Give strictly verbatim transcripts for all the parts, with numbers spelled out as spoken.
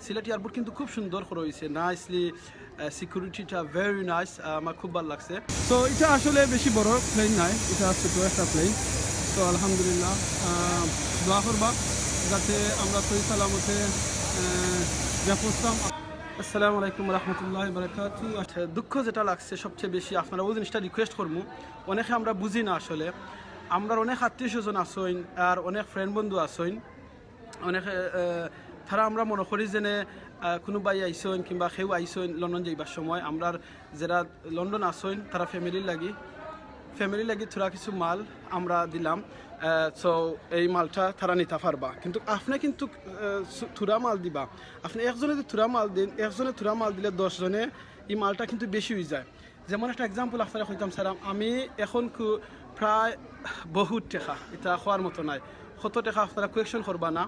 সিলেট এয়ারপোর্ট কিন্তু খুব সুন্দর করা হইছে, নাইসলি। সিকিউরিটিটা ভেরি নাইস, আমার খুব ভালো লাগছে। তো এটা আসলে বেশি বড় প্লেন নাই, এটা ছোট একটা প্লেন। তো আলহামদুলিল্লাহ, আহ, দোয়া করবা যাতে আমরা সহি সালামতে, আহ, গিয়া পৌঁছতাম। আসসালামু আলাইকুম রহমতুল্লাহ বারাকাতু। আচ্ছা, দুঃখ যেটা লাগছে সবচেয়ে বেশি, আপনারা ওই জিনিসটা রিকোয়েস্ট করমু। অনেকে আমরা বুঝি না আসলে, আমরার অনেক আত্মীয় স্বজন আছইন আর অনেক ফ্রেন্ড বন্ধু আছইন, অনেকে, আহ, তারা আমরা মনে করি যেনে, আহ, কোনো ভাই আইছইন কিংবা কেউ আইছইন লন্ডন যাইবার সময়, আমরার যারা লন্ডন আছইন তারা ফ্যামিলির লাগি, ফ্যামিলির লাগি থুড়া কিছু মাল আমরা দিলাম। আহ, তো এই মালটা তারা নিতা পারবা, কিন্তু আপনি কিন্তু, আহ, সু-, থুড়া মাল দিবা। আপনি একজনে যদি থুড়া মাল দেন, একজনে থুড়া মাল দিলে দশ জনে এই মালটা কিন্তু বেশি হয়ে যায়। যেমন একটা এক্সাম্পল আপনারা কইতাম স্যার, আমি এখন কু-, প্রায় বহুত টেকা, এটা কওয়ার মতো নাই, কত টেকা আপনারা কোয়েকশন করবা না,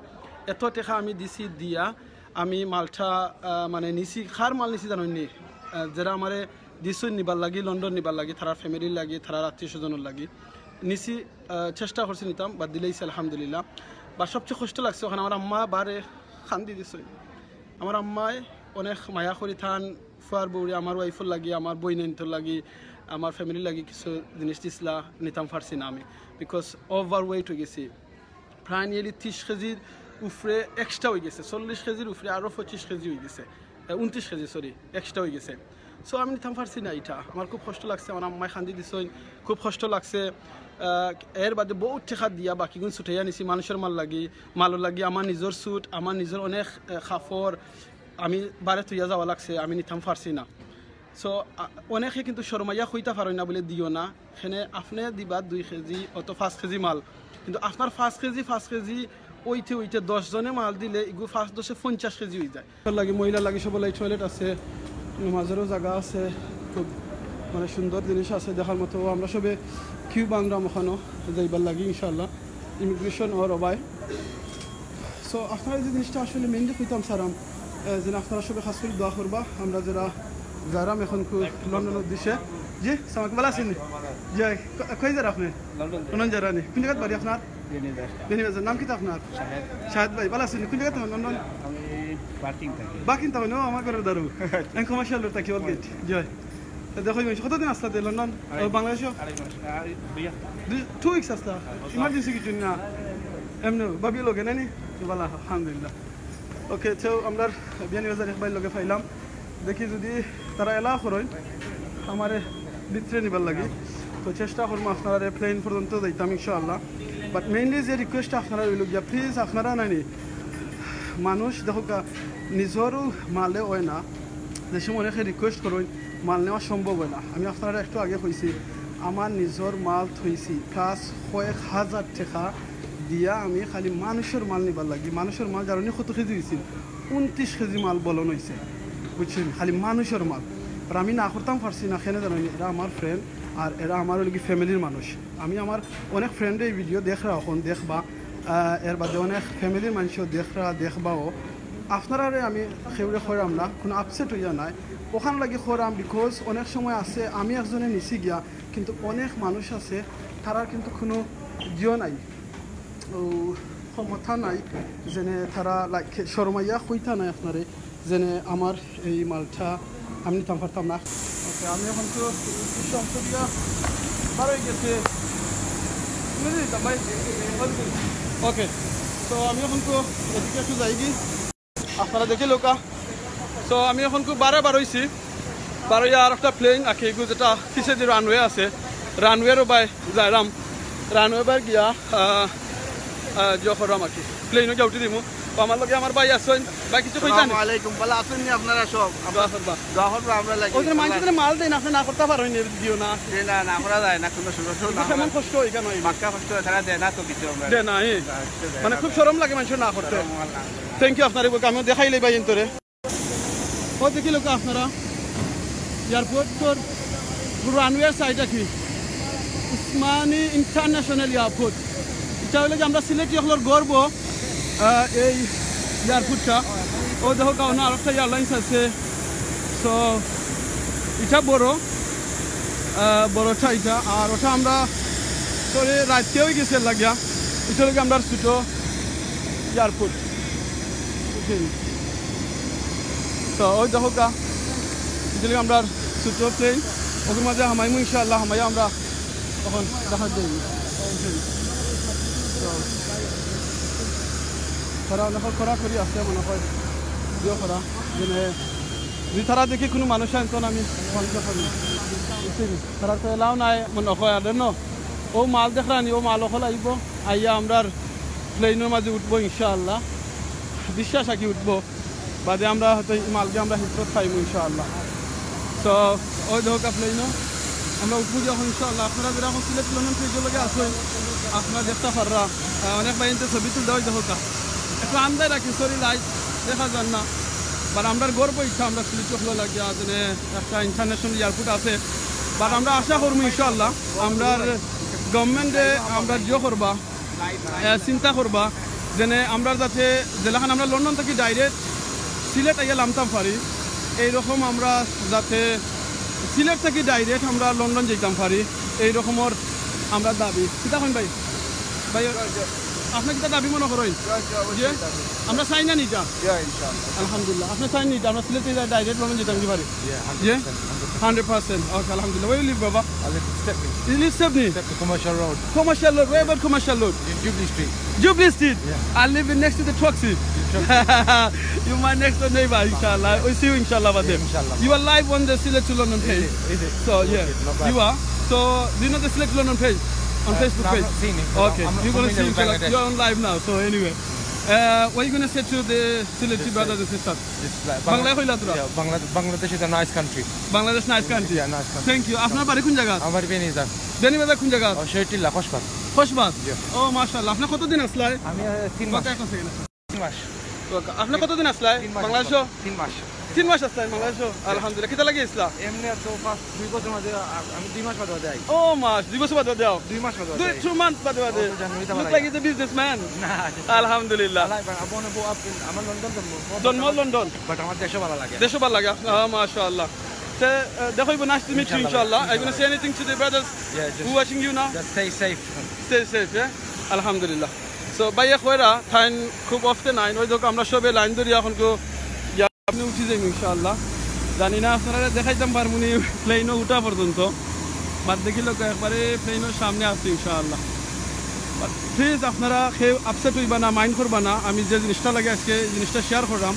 এত টেকা আমি দিছি, দিয়া আমি মালটা, আহ, মানে নিছি। কার মাল নিছি জানইন নি? আহ, যারা আমারে দিছইন নিবার লাগি, লন্ডন নিবার লাগি, তারার ফ্যামিলির লাগি, তারার আত্মীয় স্বজনের লাগি নিছি। আহ, চেষ্টা করছি নিতাম, বাদ দিলাইছি আলহামদুলিল্লাহ। বা সবচেয়ে কষ্ট লাগছে ওখানে আমার আম্মা বারে কান্দি দিছইন। আমার আম্মায় অনেক মায়া করি তান ফুয়ার বউরে, আমার ওয়াইফর লাগি, আমার বইনাইন্তর লাগি, আমার ফ্যামিলির লাগি কিছু জিনিস দিছলা, নিতাম পারছি না আমি, বিকজ ওভার ওয়েট হয়ে গেছি। প্রায় নিয়ারলি ত্রিশ কেজির উপরে এক্সট্রা হয়ে গেছে, চল্লিশ কেজির উপরে আরও পঁচিশ কেজি হয়ে গেছে, আহ, ঊনত্রিশ কেজি, সরি, এক্সট্রা হয়ে গেছে। সো আমি নিতাম পারছি না এটা, আমার খুব কষ্ট লাগছে, আমার আম্মায় কান্দি দিছইন, খুব কষ্ট লাগছে। আহ, এর বাদে বহুত টেকা দিয়া বাকিগুন ছুটাইয়া নিছি মানুষের মাল লাগি, মালর লাগি, আমার নিজের স্যুট, আমার নিজের অনেক, আহ, কাপড় আমি বারে থইয়া যাওয়া লাগছে, আমি নিতাম পারছি না। সো অনেকে কিন্তু শরমাইয়া কইতা পারইন না বলে দিও না, এখানে আপনি দিবা দুই কেজি অত পাঁচ কেজি মাল, কিন্তু আপনার পাঁচ কেজি, পাঁচ কেজি ওইতে ওইতে দশ জনে মাল দিলে এগু পাঁচ দশে পঞ্চাশ কেজি হয়ে যায়। তার লাগি মহিলার লাগি সবার লাগি টয়লেট আছে, নমাজেরও জায়গা আছে, খুব মানে সুন্দর জিনিস আছে দেখার মতো। আমরা সবে কিউ বাংলাম ওখানো যাইবার লাগি ইনশাআল্লাহ, ইমিগ্রেশন ওর ওবায়। সো আপনারা যে জিনিসটা আসলে মেইনলি কইতাম চাইরাম, আহ, যেন আপনারা সবে খাস করি দোয়া করবা, আমরা যারা যাইরাম এখন কু-, লন্ডনের উদ্দেশ্যে। জি, সালাম আলাইকুম, ভালা আছইন নি? জি, ক-, কই যাইরা আপনি? লন্ডন যাইরাম। লন্ডন যাইরা নি? কোন জাগাত বাড়ি আপনার? বিয়ানীবাজার। বিয়ানীবাজার। নাম কিতা আপনার? শাহেদ। শাহেদ ভাই, ভালা আছইন নি? কোন জাগাত লন্ডন? আমি বার্কিং থাকি। বার্কিং থাকি, ও আমার ঘরর দারু। আমি কমার্শিয়াল রোড থাকি, ওয়ালগেট। জি। তো দেখো, এই কতদিন আছলা তে লন্ডন? আড়াই ও, বাংলাদেশও? আড়াই মাস। আর দুই হাপ্তা। দুই, টু উইকস আছলা? হ্যাঁ, ইমার্জেন্সি কিছু না? এমনি, ভাবি লগে নাই নি? ভালা, আলহামদুলিল্লাহ। ওকে, তো আমরা বিয়ানীবাজার এক ভাইর লগে পাইলাম। দেখি যদি তারা এলাও করইন, আমারে ভিতরে নিবার লাগি। তো চেষ্টা করমু আপনারারে প্লেন পর্যন্ত যাইতাম ইনশাআল্লাহ। বাট মেইনলি যে রিকোয়েস্টটা আপনারার অইলো গিয়া, প্লিজ আপনারা নানি মানুষ দেখউক্কা, নিজরও মালে অয় না, যে সময় অনেকে রিকোয়েস্ট করইন, মাল নেওয়া সম্ভব অয় না। আমি আপনারারে একটু আগে কইছি, আমার নিজর মাল থইছি, প্লাস কয়েক হাজার টেকা দিয়া আমি খালি মানুষর মাল নিবার লাগি। মানুষর মাল জানইন নি কত কেজি অইছিল? ঊনত্রিশ কেজি মাল বলন অইছে, বুঝছইন? খালি মানুষর মাল। আর আমি না করতাম পারছি না, কেনে জানইন নি? এরা আমার ফ্রেন্ড, আর এরা আমার অইলো কি ফ্যামিলির মানুষ। আমি আমার অনেক ফ্রেন্ডে এই ভিডিও দেখরা, অখন দেখবা, আহ, এর বাদে অনেক ফ্যামিলির মানুষও দেখরা, দেখবাও। আপনারারে আমি কেউরে কইরাম না, কোনো আপসেট অইয়া নায়, অখান লাগি কইরাম, বিকজ অনেক সময় আছে আমি একজনে নিছি গিয়া, কিন্তু অনেক মানুষ আছে, তারার কিন্তু কোনো ইয়ে নাই, ও, ক্ষমতা নাই, যেনে তারা, লাইক, শরমাইয়া কইতা নায় আপনারে, যেনে আমার এই মালটা আমি নিতাম পারতাম না। ওকে, আমি অখন তো সংসদিয়া বার হয়ে গেছে। বুঝলি তো ভাই? ওকে, তো আমি অখন তো এদিকে একটু যাইগি। আপনারা দেখিলাউক্কা। তো আমি অখন খুব বারে বার হইছি, বার হইয়া আর একটা প্লেন আঁকি এগু যেটা পিছে যে রানওয়ে আছে, রানওয়ের ওবায় যাইরাম, রানওয়ে বায় গিয়া, আহ, আহ, ইয়ে কররাম আর কি, প্লেনও গিয়া উঠি দিমু। তো আমার লগে আমার ভাই আছইন, ভাই কিছু কইতা নি? আসসালামু আলাইকুম, ভালা আছইন নি আপনারা সব? দোয়া করবা। দোয়া করবা আমরার লাগি। ওই যে মানুষ যদি মাল দেয় না, আপনি না করতা পারইন নি, দিও না। জি না, না করা যায় না, কোনো সুযোগ না। এমন কষ্ট হয় কেন? বাক্কা কষ্ট হয়, তারা দেয় না তো কিছু আমরা। দেয় না, এ? না, কিছু দেয় মানে না। খুব শরম লাগে মানুষর না করতে। শরম লাগে। থ্যাংক ইউ আপনারে, আমিও দেখাইলাই ভাই এন্তরে। ও দেখিলাউক্কা আপনারা, এয়ারপোর্টর রানওয়ে সাইড আর কি, উসমানী ইন্টারন্যাশনাল এয়ারপোর্ট। এটা অইলো যে আমরা সিলেটি অকলর গর্ব, আহ, এই এয়ারপোর্টটা। ও দেখউক্কা, অনো আরেকটা এয়ারলাইন্স আছে। সো, এটা বড়, আহ, বড়টা এটা। আর ওটা আমরা, সরি, রাইত হয়ে গেছে লাগিয়া। এটা অইলো কি আমরা ছোট এয়ারপোর্ট। বুঝছইন? তো ওই দেখো কা, actually আমরা ছোট প্লেন ওগুর মাঝে হামাইমু ইনশাআল্লাহ। হামাইয়া আমরা এখন দেখা যাই। তারা অনেক খরা করি আছে মনে হয়, জিও খরা, মানে যদি তারা দেখি কোনো মানুষ আনতো না, আমি বন্ধ করি। বুঝছেন? তারা তো এলাও নাই মনে হয়, আর নো ও মাল দেখরানি, ও মাল অকল আইব, আইয়া আমরার প্লেনর মাঝে উঠবো ইনশাআল্লাহ, বিশ্বাস রাখি উঠবো। বাদে আমরা হয়তো এই মালকে আমরা হিফজত পাইমু ইনশাআল্লাহ। তো ওই দেখো প্লেনও আমরা উঠবো গিয়া এখন ইনশাআল্লাহ। আপনারা যারা এখন সিলেট লন্ডন পেজর লগে আছেন, আপনারা দেখতে পাররা, আহ, অনেক ভাই ইনতে ছবি তুলতে হয় দেখো কা। একটু আন্দায় রাখি, সরি লাইট দেখা যার না। বাট আমরার গর্ব ইচ্ছা আমরা সিলেট হলো লাগিয়া যেন একটা ইন্টারন্যাশনাল এয়ারপোর্ট আছে। বাট আমরা আশা করবো ইনশাআল্লাহ আমরার গভর্নমেন্টে আমরা জিও করবা, আহ, চিন্তা করবা যেন আমরা যাতে যেলাখান আমরা লন্ডন থাকি ডাইরেক্ট সিলেট আইয়া লামতাম পারি, এইরকম আমরা যাতে সিলেট থাকি ডাইরেক্ট আমরা লন্ডন যাইতাম পারি, এই রকমর আমরা দাবি। কিতা কইন ভাই? ভাই, আপনি কিতা দাবি মনে করেন? আমরা চাই না নিটা। আলহামদুলিল্লাহ, আপনি চাই নিটা, আমরা সিলেট থাকি ডাইরেক্ট লন্ডন যেতাম কি পারি? যে? Hundred percent. ওকে, আলহামদুলিল্লাহ। Where you live, বাবা? I live in Stepney. You live Stepney? Stepney, Commercial Road. Commercial Road. Where about Commercial Road? In Jubilee Street. Jubilee Street. Yeah. I live in next to the Troxy. You my next door neighbor, inshallah. We see you, inshallah, over there. Inshallah. You are live on the Sylhet to London page. Is it? Is it? So, yeah. Okay, not bad. You are. So, do you know the Sylhet to London page? On Facebook page? Uh, no, I've not seen it, but okay, I'm, I'm you're gonna familiar see, with inshallah. Bangladesh. You're on live now, so anyway. Uh, what are you gonna say to the Sylheti brothers and sisters? Just like বাংলায় কইলা তোরা? Yeah, Bangla-, Bangladesh is a nice country. Bangladesh nice country. Yeah, nice country. Thank you. আপনার বাড়ি কোন জায়গা? আমার বাড়ি বেনিবাজার। বেনিবাজার কোন জায়গা? ও, শহীদ টিল্লা, কসবা। কসবা? Yeah. ও, মাশাআল্লাহ। আপনি কতদিন আসলাই? আমি, আহ, তিন মাস। কত এখন থেকে? তিন মাস। তো আপনি কতদিন আসলাই? তিন মাস। বাংলাদেশও? তিন মাস। তিন মাস আসলাই বাংলাদেশও? আলহামদুলিল্লাহ। কিতা লাগি আসলা? এমনি তো first দুই বছর মাঝে আ-, আমি দুই মাস বাদে বাদে আই। ও মাস, দুই বছর বাদে বাদে আও? দুই মাস বাদে বাদে দুই, আই। Two months বাদে বাদে। ও, তো জানুয়ারিতে Look বাদে like I. He's a businessman। না, আলহামদুলিল্লাহ। আলাই, but I'm born and brought up in, আমার লন্ডন জন্ম। জন্ম লন্ডন। But আমার দেশও ভালো লাগে। দেশও ভালো লাগে। আহ, মাশাআল্লাহ। তে, আহ, দেখা অইবো, nice to meet you, ইনশাআল্লাহ। ইনশাআল্লাহ। Are you gonna say anything to the brothers Yeah, just, who watching you now? Just stay safe. Stay safe, yeah? আলহামদুলিল্লাহ। So, ভাইয়া কইরা, তাইন খুব অফতে নাইন, ওই দেখো আমরা সবে লাইন ধরি এখন কেউ আপনি উঠি যাইম ইনশাআল্লাহ। জানি না আপনারা দেখাইতাম পারমুনি প্লেনও উঠা পর্যন্ত। বাট দেখিলাউক্কা একবারে প্লেনর সামনে আছি ইনশাআল্লাহ। But please আপনারা কেউ upset অইবা না, mind করবা না। আমি যে জিনিসটা লাগে আজকে এই জিনিসটা share করলাম।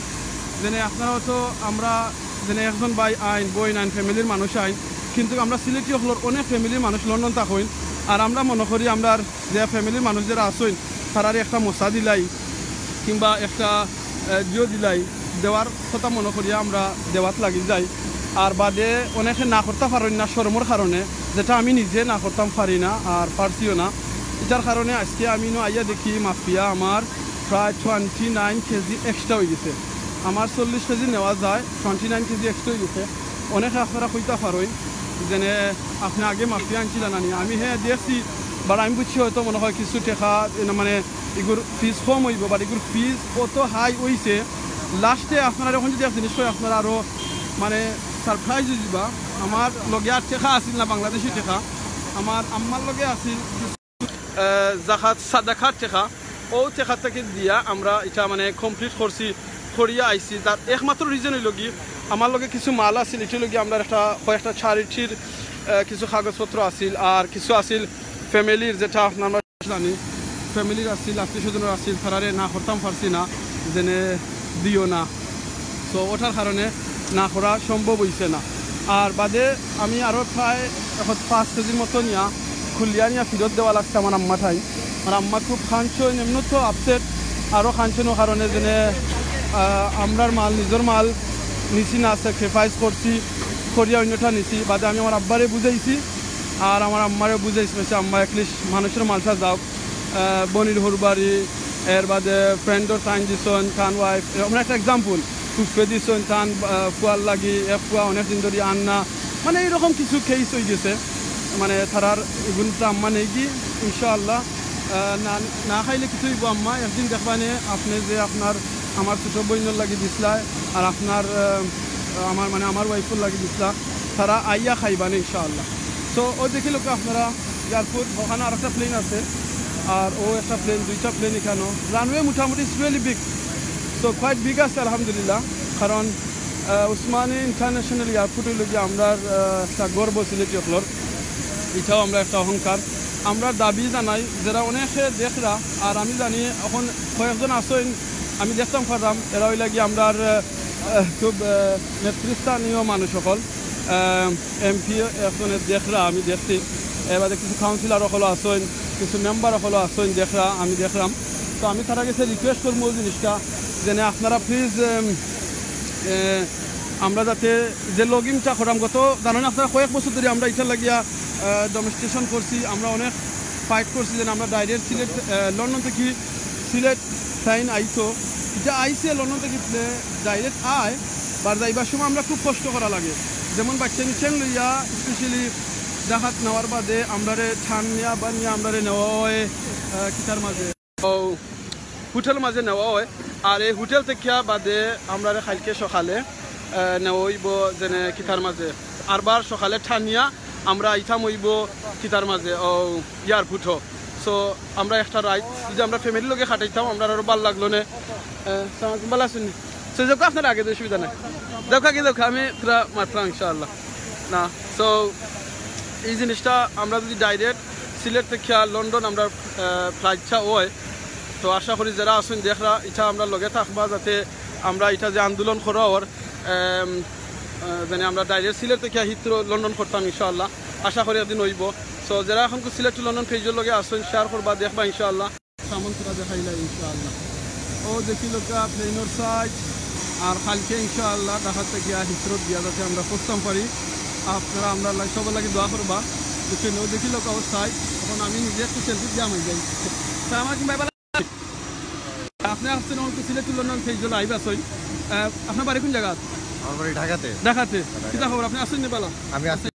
যেনে আপনারা হয়তো আমরা যেনে একজন ভাই আইন, বইন আইন, ফ্যামিলির মানুষ আইন। কিন্তু আমরা সিলেটি অকলর অনেক ফ্যামিলির মানুষ লন্ডন থাকইন। আর আমরা মনে করি আমরার যে ফ্যামিলির মানুষ যারা আছইন, তারারে একটা মশা দিলাই কিংবা একটা, আহ, জিও দিলাই, দেওয়ার কথা মনে করিয়া আমরা দেওয়াত লাগি যাই। আর বাদে অনেকে না করতা পারইন না শরমর কারণে, যেটা আমি নিজে না করতাম পারি না আর পারছিও না। ইটার কারণে আজকে আমি নু আইয়া দেখি মাফিয়া আমার প্রায় twenty nine কেজি extra অইগেছে। আমার চল্লিশ কেজি নেওয়া যায়, twenty nine কেজি extra অইগেছে। অনেকে আপনারা কইতা পারইন, যেনে আপনে আগে মাফিয়া আনছিলা নানি? আমি হে দেখছি, but আমি বুঝছি হয়তো মনে হয় কিছু টেকা, এ, না, মানে, ইগুর fees কম অইবো, but ইগুর fees অত high অইছে। Last-এ আপনারা এখন যদি এক জিনিস কই, আপনারা আরো, মানে, surprise অইযিবা। আমার লগে আর টেকা আছিল না, বাংলাদেশি টেকা, আমার আম্মার লগে আছিল। আহ, জাকাত সাদাকার টেকা, ও টেকা থাকি দিয়া আমরা ইটা মানে complete করছি, করিয়া আইছি। তার একমাত্র reason অইলো গি, আমার লগে কিছু মাল আছিল, ইটা অইলো গি আমরা একটা, কয়েকটা charity-র, আহ, কিছু কাগজপত্র আছিল, আর কিছু আছিল family-র, যেটা আপনারা জানি, family-র আছিল, আত্মীয় স্বজনর আছিল, তারারে না করতাম পারছি না, যেনে দিও না। So, ওটার কারণে না করা সম্ভব অইছে না। আর বাদে আমি আরো প্রায় এখন পাঁচ কেজির মতো নিয়া খুলিয়া নিয়া ফিরত দেওয়া লাগছে আমার আম্মা ঠাই। আমার আম্মা খুব কানছইন, এমনি তো upset, আরো কানছইন ও কারণে যেনে, আহ, আমরার মাল, নিজর মাল নিছি না, sacrifice করছি, করিয়া অন্যটা নিছি। বাদে আমি আমার আব্বারে বুঝাইছি, আর আমার আম্মারে বুঝাইছি, কইছি, "আম্মা, at least মানুষর মালটা যাও।" আহ, বনির হুরবারি, এর বাদে friend-র তাইন দিছইন, তান wife, এ, মানে একটা example, ফুফে দিছইন, তান, আহ, ফুয়ার লাগি, এক ফুয়া অনেক দিন ধরি আন না, মানে এইরকম কিছু case অইগেছে, মানে তারার এগুন তো আম্মা নেই কি, ইনশাআল্লাহ, আহ, না, না খাইলে কিছু অইবো আম্মা, একদিন দেখবানে আপনে যে আপনার, আমার ছোট বইনর লাগি দিছলা, আর আপনার, আহ, আমার, মানে আমার wife-র লাগি দিছলা, তারা আইয়া খাইবানে ইনশাআল্লাহ। So, ও দেখিলাউক্কা আপনারা, এয়ারপোর্ট, ওখানো আরেকটা plane আছে, আর ও একটা plane, দুইটা plane ইখানো। Runway মোটামুটি it's really big, so quite big আছে আলহামদুলিল্লাহ, কারণ আহ, উসমানী ইন্টারন্যাশনাল এয়ারপোর্ট অইলো গিয়া আমরার, আহ, একটা গর্ব সিলেটি অকলর, ইটাও আমরা একটা অহংকার। আমরা দাবি জানাই, যেরা অনেকে দেখরা, আর আমি জানি অখন কয়েকজন আছইন, আমি দেখতাম পারলাম, এরা অইলা গিয়া আমরার, আহ, খুব, আহ, নেতৃস্থানীয় মানুষ অকল, এমপি একজনে দেখরা, আমি দেখছি, এবারে কিছু কাউন্সিলর অকলও আছইন, কিছু মেম্বার অকলও আছইন দেখরা, আমি দেখলাম। তো আমি তারার গেছে রিকোয়েস্ট করমু অউ জিনিসটা, যেন আপনারা প্লিজ, আমরা যাতে যে লগিংটা করাম, গত জানইন আপনারা কয়েক বছর ধরি আমরা ইটার লাগিয়া ডেমনস্ট্রেশন করছি, আমরা অনেক ফাইট করছি, যেন আমরা ডাইরেক্ট সিলেট, আহ, লন্ডন থাকি সিলেট প্লেন আইতো, ইটা আইছে লন্ডন থাকি প্লে-, ডাইরেক্ট আয়, বার যাইবার সময় আমরা খুব কষ্ট করা লাগে, যেমন বাচ্চা নিচ্ছেন লইয়া, স্পেশালি ডাকাত নেওয়ার বাদে আমরারে ঠান নিয়া বা নিয়া আমরারে নেওয়া অয়, আহ, কিতার মাঝে, ও, হোটেল মাঝে নেওয়া অয়। আর এই হোটেল থাকিয়া বাদে আমরারে কালকে সকালে, আহ, নেওয়া অইবো যেন কিতার মাঝে, আরবার সকালে ঠানিয়া আমরা আইতাম অইবো কিতার মাঝে, ও, এয়ারপোর্টও। সো আমরা একটা রাইত যদি আমরা ফ্যামিলির লগে কাটাইতাম, আমরা আরো ভালা লাগলো নে। আহ, সালাম আলাইকুম, ভালা আছইন নি? সো যাউক্কা, আপনারা আগে যে অসুবিধা নাই, যাউক্কা, আগে যাউক্কা, আমি থুড়া মাতরাম ইনশাআল্লাহ। না, সো এই জিনিসটা আমরা যদি ডাইরেক্ট সিলেট থাকিয়া লন্ডন আমরা, আহ, ফ্লাইটটা অয়, তো আশা করি যেরা আছইন দেখরা, ইটা আমরার লগে থাকবা, যাতে আমরা ইটা যে আন্দোলন করা অর, আহ, যেন আমরা ডাইরেক্ট সিলেট থাকিয়া হিথ্রো লন্ডন করতাম ইনশাআল্লাহ। আশা করি একদিন অইবো। সো যেরা অখন সিলেট টু লন্ডন পেজর লগে আছইন, শেয়ার করবা, দেখবা ইনশাআল্লাহ। সামান থুড়া দেখাইলা ইনশাআল্লাহ। ও দেখিলাউক্কা প্লেনর সাইজ, আর কালকে ইনশাআল্লাহ ঢাকা থাকিয়া হিথ্রোত গিয়া যাতে আমরা পৌঁছতাম পারি। আপনারা আমরার লাগি, সবার লাগি দোয়া করবা, বুঝছইন নি? ও দেখিলাউক্কা ওর সাইজ। অখন আমি নিজে একটু সেলফি দিয়া আমি যাই। সালাম আলাইকুম ভাই, ভালা আছইন? আপনে আছইন অখন সিলেট টু লন্ডন পেজর লাইভ আছইন। আহ, আপনার বাড়ি কোন জাগাত? আমার বাড়ি ঢাকাতে। ঢাকাতে। ঢাকাতে। কিতা খবর? আপনে আছইন নি ভালা? আমি আছি।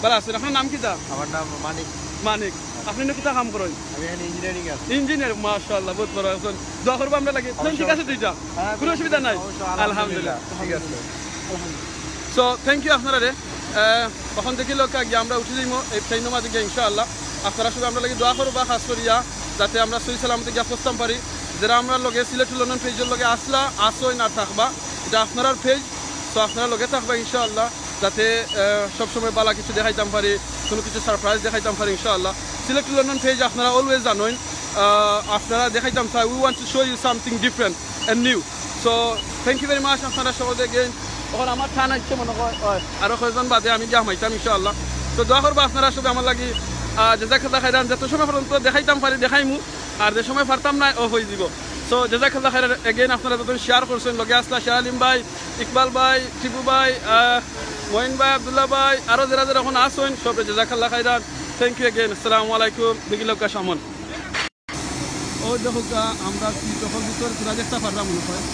ভালা আছইন। আপনার নাম কিতা? আমার নাম মানিক। মানিক। আপনে ইনো কিতা কাম করইন? আমি এখানে ইঞ্জিনিয়ারিং আছি। ইঞ্জিনিয়ার, মাশাআল্লাহ, বউত বড় একজন। দোয়া করবা আমরার লাগি। অবশ্যই, ঠিক আছে অবশ্যই। দুইটা? হ্যাঁ, কোনো অসুবিধা নাই? অবশ্যই, আলহামদুলিল্লাহ, আলহামদুলিল্লাহ। ঠিক আছে। আলহামদুলিল্লাহ। So, thank you আপনারারে। আহ, অখন দেখিলাউক্কা গিয়া আমরা উঠি যাইমু এই প্লেনর মাঝে গিয়া ইনশাআল্লাহ। আপনারা শুধু আমরার লাগি দোয়া করবা, খাস করিয়া, যাতে আমরা সহি সালামতে গিয়া পৌঁছতাম পারি। যেরা আমরার লগে সিলেট টু লন্ডন পেজর লগে আছলা, আছইন আর থাকবা, ইটা আপনারার পেজ। সো আপনারা লগে থাকবা ইনশাআল্লাহ, যাতে, আহ, সবসময় ভালা কিছু দেখাইতাম পারি, কোনো কিছু সারপ্রাইজ দেখাইতাম পারি ইনশাআল্লাহ। সিলেট টু লন্ডন পেজ আপনারা always জানইন, আহ, আপনারা দেখাইতাম চাই, we want to show you something different and new. So, thank you very much আপনারা সবাই again। অখন আমার ঠান আইছে মনে অয়, অয়, আরো কয়জন বাদে আমি গিয়া হামাইতাম ইনশাআল্লাহ। তো দোয়া করবা আপনারা সবে আমার লাগি, আহ, জাযাকাল্লাহ খাইরান, যত সময় পর্যন্ত দেখাইতাম পারি দেখাইমু, আর যে সময় পারতাম না, off অইযিবো। So, জাযাকাল্লাহ খাইরান again, আপনারা যত শেয়ার করছইন, লগে আছলা শাহ আলিম ভাই, ইকবাল ভাই, টিপু ভাই, আহ, মঈন ভাই, আব্দুল্লাহ ভাই, আরো যেরা যেরা অখন আছইন, সবরে জাযাকাল্লাহ খাইরান। Thank you again। আসসালামু আলাইকুম। দেখিলাউক্কা সামান। ও দেখউক্কা, আমরা সিট অকল ভিতরে থুড়া দেখতা পারলাম মনে অয়।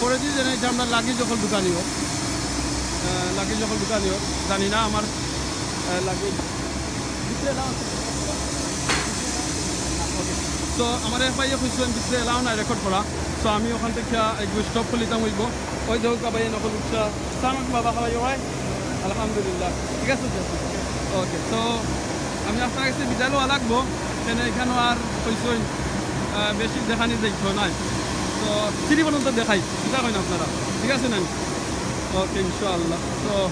পরে দিয়ে জানাই যে আমরা লাগেজ অকল ঢুকানি অর। আহ, লাগেজ অকল ঢুকানি অর। জানি না আমার, আহ, লাগেজ। ভিতরে allow আছে? OK। So, আমার এক ভাইয়ে কইছইন ভিতরে allow নাই রেকর্ড করা। So, আমি অখান থাকিয়া একটু স্টপ করিলিতাম অইবো। ওই দেখউক্কা ভাই, নকল উঠছা। সালাম আলাইকুম বাবা, how are you? All right? আলহামদুলিল্লাহ, ঠিক আছে, ঠিক আছে। OK, so আমি আপনার কাছে বিদায় লওয়া লাগবো, কেনে ইখানো আর কইছইন, আহ, বেশি দেখানি যাইতো নায়। তো সিঁড়ি পর্যন্ত দেখাই, কিতা কইন আপনারা, ঠিক আছে নি? OK, ইনশাআল্লাহ। তো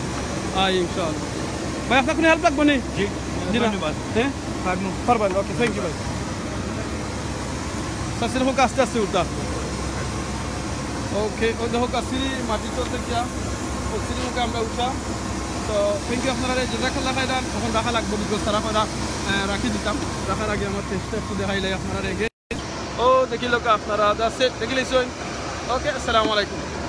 আই ইনশাআল্লাহ। ভাই, আপনার কোনো হেল্প লাগবো নি? জি, জি না। ধন্যবাদ। হ্যাঁ? পারমু। পারবা নি? OK, thank you ভাই। সাসির হোক আস্তে আস্তে উঠা। OK, ওই দেখউক্কা সিঁড়ি মাটি চলতে গিয়া, ও সিঁড়ি মুখে আমরা উঠা। তো thank you আপনারারে, জাযাকাল্লাহ খাইরান। অখন রাখা লাগবো, because তারা কইরা, আহ, রাখি দিতাম। রাখার আগে আমার চেষ্টা একটু দেখাইলাই আপনারারে again। ও দেখিলাউক্কা আপনারা, that's it, দেখিলাইছইন। OK, আসসালামু আলাইকুম।